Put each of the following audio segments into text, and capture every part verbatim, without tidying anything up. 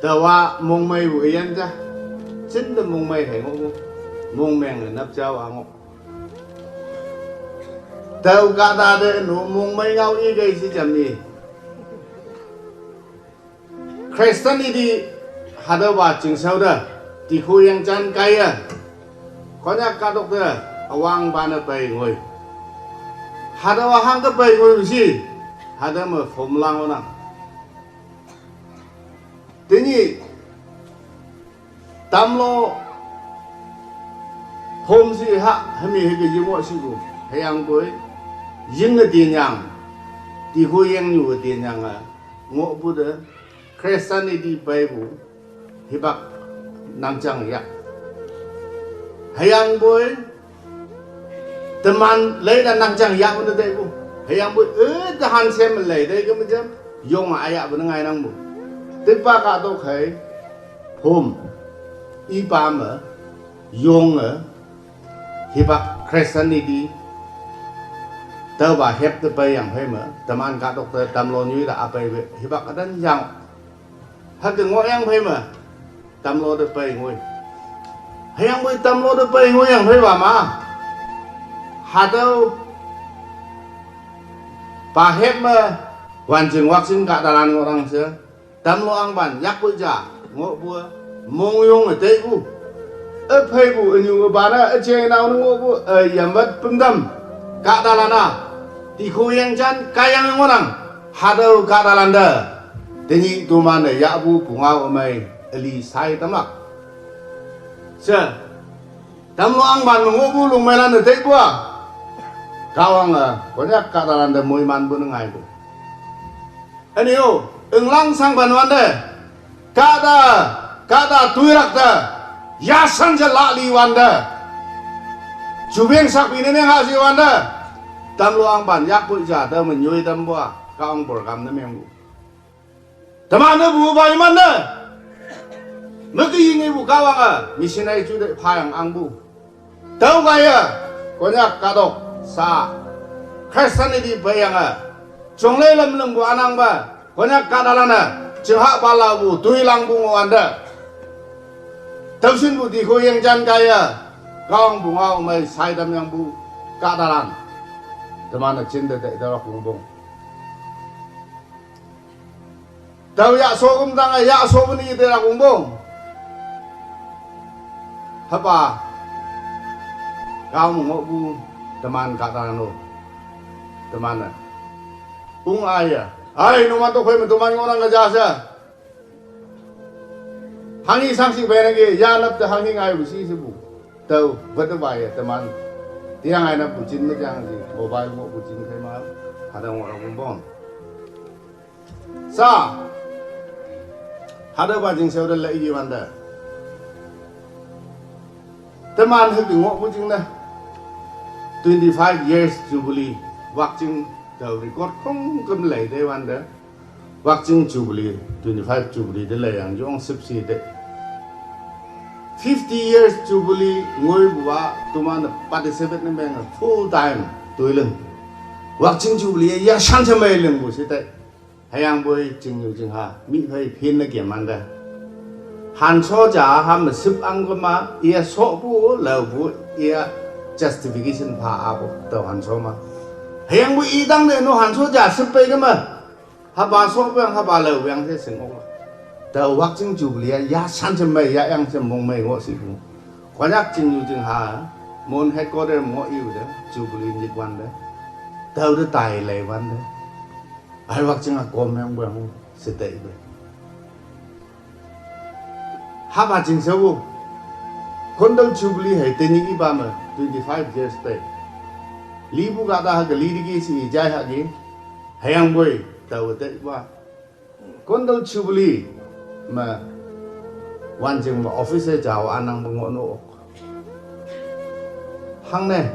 Taowa mongmeipu üyin ja. Jinte mongmei hei ngohpu. Mongmeng-e nap jao a ngoh. Tao kahta te nu mongmei ngao i kei shi jam i. Christianity hatüopa chingshao te, tikhu yengjan kaiye. Konyak kahtok te, üwangpa ne pei ngoi. Hatüowa hangke pei ngoi shi, hatüo me phom lang ngohnang. Tenyih, tamlo phom shi ha, hümi hüke yingoh shipu, hüyangpoi, yinge tinyang, tikhu yengnyu tinyang a, ngohpu te, Christianity peipu, hipak nangjang yak. Hüyangpoi, teman leita nangjang yak ne teipu. Hüyangpoi, e, te hanshe me lei tei keme jam, yong ayahpu ne ngainangpu. Tikpa kahtok hei, phom, ipa me, yonge, hipak Christianity, taopa hep te peiyang phei me, teman kahtok te tamlo nyoi te apei we, hipak ütan yang, hüke ngohyang phei me, tamlo te pei ngoi. Hüyangpoi tamlo te pei ngoiyang pheipa ma. Hatüo pa hep me, wanjing wakjing kahtalan ngohnang she. Tamlo ahngpan yakpoi ja, ngohpu, mongyong e teipu. Üpheipu, ünyu üpa ne, üjeng nao ne ngohpu, üyampat pümtam. Kahtalan a, tikhu yengjan kaiyang ngohnang. Hatüo kahtalan te, tenyih toman-e yahpu pungao ümei, üli sai tamlak. She, tamlo ahngpan me ngohpu lungmeilan-e teipu a. Kahwange, Konyak kahtalan te moimanpu ne ngaipu. Üne-o, ünglang sangpan wante, kahta, kahta toilak te, yashan je lali wante, jubeng sakpi ne meng haji wante, tamlo ahngpan yakpoi ja te me nyoi tampu a, Kahwang program ne mengpu. Teman-e pu pa imante, meke yingepu Kahwange, missionary ju te phayang ahngpu. Tüo kaiye, Konyak kahtok, sa, Christianity peiyange, jongle lam lingpu anangpa, Konyak kahtalan-e, jingha palapu, toilangpu ngohwante. Tüoshinpu tikhu yengjan kaiye, Kahwang pungao ümei sai tamyangpu, kahtalan. Teman-e jinte te tüolak longpong. Tao yahsho kümtange yahshopu ni telak ongpong. Hüpa. Kao me ngohpu teman kahta no. Teman-e. Ong aiye. Ai, numan tokphei me toman ngohnang ke ja she. Hanghi shangshih peinangki, yanap te hanghi ngaipu shi shepu. Tao, wate waiye teman. Tiang ainappu jin me tiang ji, mobile ngohpu jin khei ma, hatüo ngohlak ongpong. Sa, hatüopa jingshao te lei iwante. Teman hüke ngohpu jingne. Twenty-five years jubilee, Wakching tao record khongküm lei teiwante. Wakching jubilee, twenty-five jubilee te leiyang yong shüpshe te. Fifty years jubilee ngoipu a, toman-e participate ne menge full time toiling. Wakching jubilee ya shanshe mei lingpu she te. Hüyangpoi chingnyu chingha, mih phei phin ne kemante. Hansho ja ha me shüp ang kema, iya shopu, laopu, iya justification pha apu, tao hansho ma. Hüyangpoi i tangte no hansho ja shüp pei kema. Hapa shopu yang, hapa laopu yang she shing oklak. Tao Wakching jubilee ya, ya shanshe mei, ya yangshe mongmei ngoh shipu. Konyak chingnyu chingha, Mon headquarter ngoh ipu te, jubilee nyik wante. Tao te tai lei wante. Ai Wakching a kom yangpu yang, she teipe. Hapa jingshaopu. Kondel jubilee hei tenyih ipa me twenty-five years pei. Lipu kahta hüke li teki she i jai hahki. Hüyangpoi, tao teipa. Kondel jubilee me wanjing me office jao anangpe ngohno ok. Hangne,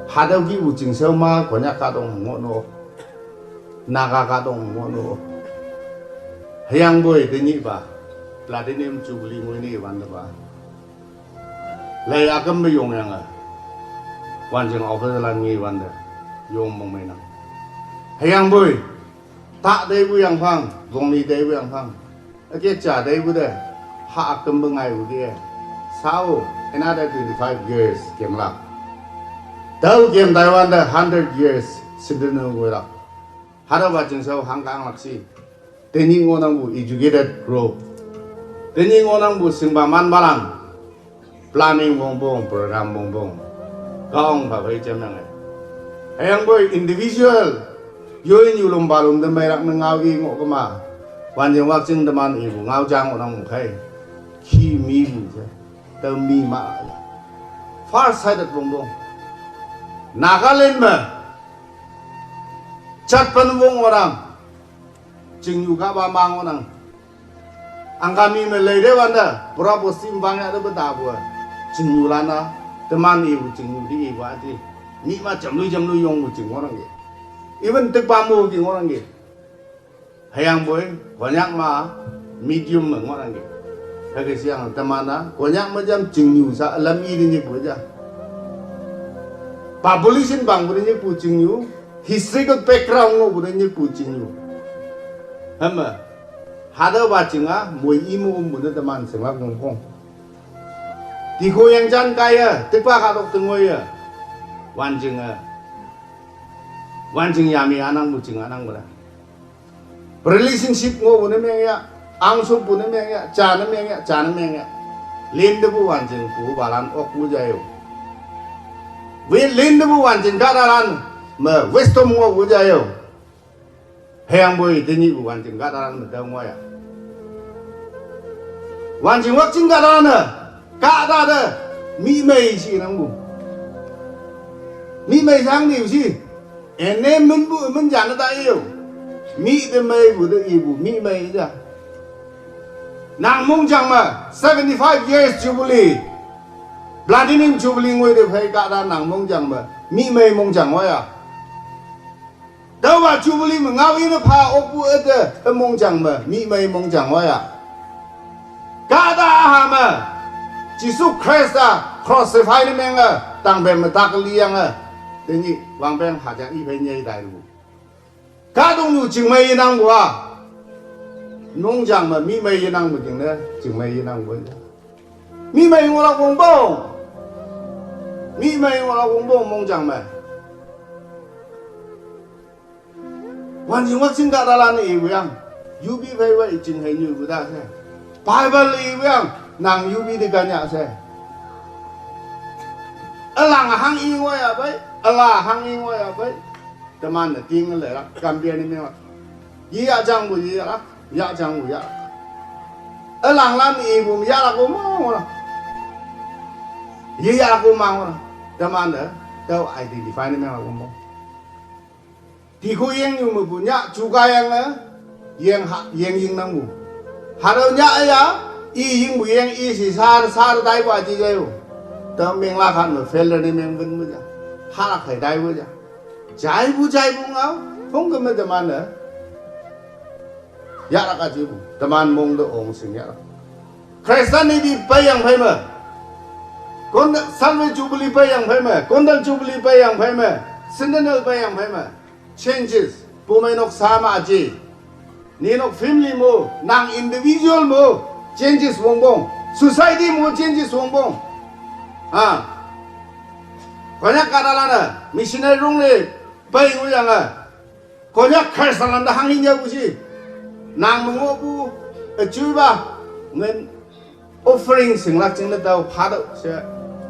hatüo kihpu jingshao ma Konyak kahtok ngohno ok. Naga kahtok ngohno ok. Hüyangpoi tenyihpa, platinum jubilee ngoi ne wantepa. Lei üküm me yongyange, wanjing office lan ngi wante, yong mongmeinang. Hüyangpoi, ta teipu yangphang, wongni teipu yangphang. Ake cha dai bu de, ha akam bengai bu de. Sao, another twenty-five years, kem lak. Tau kem Taiwan de hundred years, sindin nung wera. Hada ba jeng sao hang kang lak si. Teni ngonang bu educated group. Teni ngonang bu singba man balang. Planning bongbong, program bongbong. Kaong ba bai jam yang eh. Ayang boy individual. Yo in yulum balum de mai rak nengau i ngok kema. Wan jeng wak jeng teman ibu ngau jang orang mukai. Ki mi bu je. Tau mi ma. Far sighted bongbong. Nagaland ma. Chat pan bong orang. Jing yu ka ba mang orang. Angkami me lei de wanda, pura posti mbang ya de beta bua. Chinyu lana, teman ibu chinyu di ibu ati. Ni ma jamlu jamlu yong bu ching orang ge. Even tek pamu ki orang ge. Hayang boy, Konyak ma medium me orang ge. Hage siang teman na, Konyak ma jam chinyu sa lam i de nyik bu ja. Population bang bu de nyik bu chinyu, historical background ngo bu de nyik bu chinyu. Hama, Hada ba chinga, mui imu um bu de teman sing lak ngong kong. Tiko yang jan kaya, tikpa ka dok tengoi ya. Wan jing a. Wan jing yami anang bu jing anang bu da. Relationship ngo bu ne meng ya. Angsuk bu ne meng ya, cha ne meng ya, cha ne meng ya. Lin de bu wan jing bu balan ok bu jayo. Wi lin de bu wan jing ka dalan. Me wisdom ngo bu jayo. Heyang boi de nyi bu wan jing ka dalan me dau ngo ya. Wan jing wak jing ka dalan ne. Ka da de. Mi mei si nang bu. Mi mei sang ni si. Ene men bu men jan da iyo. Mi de mei bu de i bu. Mi mei ja. Nang mong jang ma. Seventy-five years jubilee. Platinum jubilee ngoi de phai ka da nang mong jang ma. Mi mei mong jang wa ya. Dawa jubilee me ngau ina pha opu ete emong jang me, mi me emong jang wa ya. Kada aha me, Jisu Christ a crucify ne meng a, tang ben me tak liang a. Tenyi, wang beng ha jang i pe nyei dai lu. Kadong yu jing me inang bua. Mong jang me, mi me inang me jing ne, jing me inang bua. Mi me ngora kong bong. Mi me ngora kong bong mong jang me. Wan jing wak sing ka dalan i wiang. Yubi phai wa i jing hai nyu bu da se. Bible i wiang. Nang yubi de ka nya se. Alang hang i ngoi a bai. Ala hang i ngoi a bai. Teman ne ting le rak. Kam bia ni me wa. Yi ya jang bu yi ya rak. Ya jang bu ya. Alang lam i bu ya rak bu mo. Yi ya rak bu ma. Teman ne. Tau identify ni me rak bu mo. Tiku yeng yu me bu nya, chuka yeng a, yeng ha, yeng ying nang bu. Harau nya ya, i ying bu yeng i si sar, sar dai bu aji jayo. Tau meng la khan me failure ni meng ben bu ja. Hala khai dai bu ja. Jai bu, jai bu ngau, hong ke me teman a. Ya la ka ji bu, teman mong de ong sing ya la. Christianity pai yang pai me. Kon Salve Jubilee pai yang pai me. Kondal Jubilee pai yang pai me. Centennial pai yang pai me. Changes. Pu mai nok sama ji. Ni nok family mo, nang individual mo, changes wong bong. Society mo changes wong bong. Ha. Konyak ka dalan a, missionary rung le, pai ngu yang a. Konyak Christian lam da hang hin ya bu si. Nang mengo bu, a chui ba, ngen offering sing lak jing le tau pha dau se.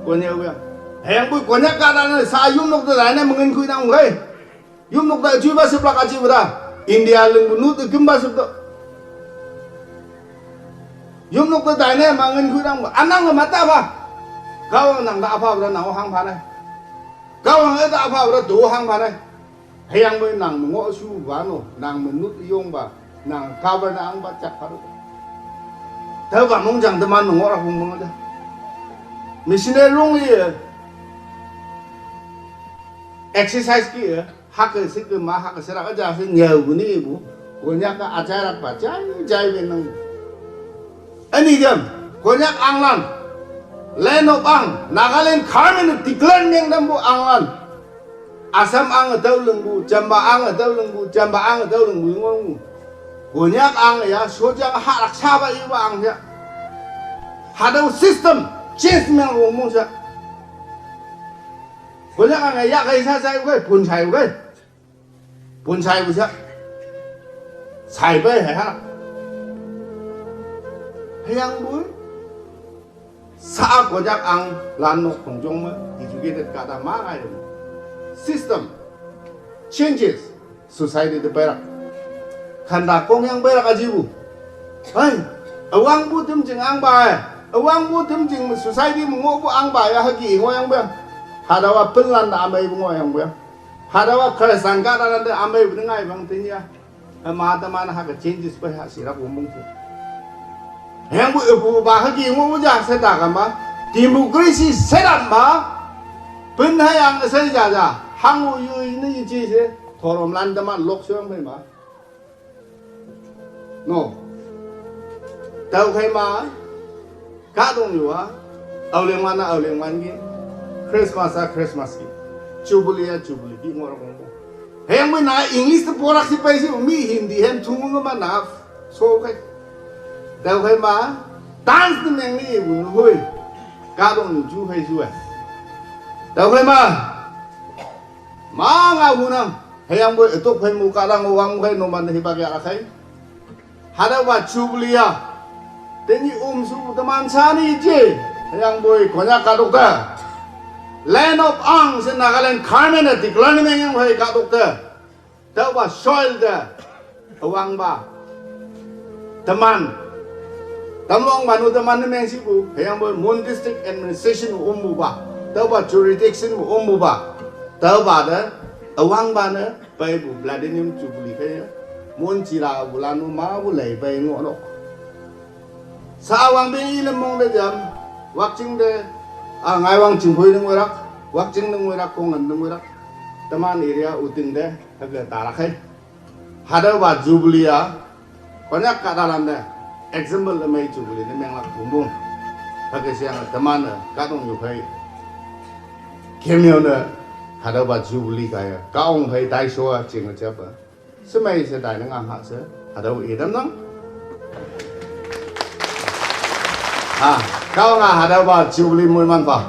Konyak wiang. Heng bu Konyak ka dalan sa yum nok da dai ne mengen kui nang ngai. Yum nok da chui ba sip lak a chui ba da. India leng bu nut kim ba sip do. Yum nok da dai ne mengen kui nang ba. Anang ma ta ba. Kau nang da apa ba da nang hang pha ne. Kau nang da apa ba da do hang pha ne. Heyang boi nang mengo su ba no, nang menut yong ba, nang cover na ang ba chak paru. Tau ba mong jang teman mengo ra kong mong ja. Missionary rung li, exercise ki, hak sik ma hak sera aja se nyau bu ni bu. Konyak ka aja rak ba jai jai ben nang. Ani jam, Konyak anglan. Land of Ang, Nagaland government declare meng dam bu anglan. Assam ang a dau leng bu, Chamba ang a dau leng bu, Chamba ang a dau leng bu ngong bu. Konyak ang ya, sojang hak raksa ba iwa ang ya. Hadau system, change meng wong mong ya. Konyak ang ya, kai sa sa ugai, pun sai ugai. Pun sai ugai. Sai bai hai ha. Hayang bui. Sa Konyak ang lan nok khongjong me educated kada ma ngai. System changes society de berak. Khanda kong yang berak ajibu. Hai, awang bu tim jing ang ba. Awang bu tim jing society mu ngo bu ang ba ya hagi ngo yang ba. Hadawa penlan da amai bu ngo yang ba. Hadawa kare sangka da amai bu ngai bang tin ya. Hema teman ha ke changes bai ha sirap umung tu. Yang bu ibu ba ha ki mu ja seta kama democracy setup ma. Pun ha yang sai ja ja hang u yu ni ji se thorom lan teman lok suang bai ma. No. Tau khai ma. Kadong yua, auleng wan a auleng wan gi, Christmas a Christmas gi, Jubilee a Jubilee gi ngor kong bo. Heng mui na English te porak si pai si mi Hindi hem thung ngu ma na so khai. Tau khai ma, dance ni meng ni bu nu hui. Kadong ni ju khai ju ai. Tau khai ma, ma nga hu nang. Heyang boi etok khai mu kadang wang khai no man hi bak ya khai. Hada wa Jubilee ya. Teni um su teman sani je. Yang boi Konyak kadok ta. Land of Ang se Nagaland Carmen a declare ni meng yang boi kadok ta. Ta wa soil ta. Awang ba. Teman. Tamlong manu teman ni meng si bu. Yang boi Mon District Administration um bu ba. Ta wa jurisdiction um bu ba. Ta wa da. Awang ba na. Pai bu platinum jubilee khe, mon chira bu lanu ma bu lei pai ngo nok. Sa awang be i lemong de jam, wakching de, a ngai wang ching hoi deng werak, wakching deng werak, kongan deng werak. Teman area uting de, hage tarak hai. Hada wa Jubilee a, Konyak kadalam de, example de mai Jubilee de menglak bumbung. Hage siang teman de, kadong yuk hai. Kemyo ne, hada wa Jubilee kaya, kaong hai dai shoa ching chapa. Semai se dai nang ha se, hada wa idam nang. Ah, kaong a hada wa Jubilee mui man pa.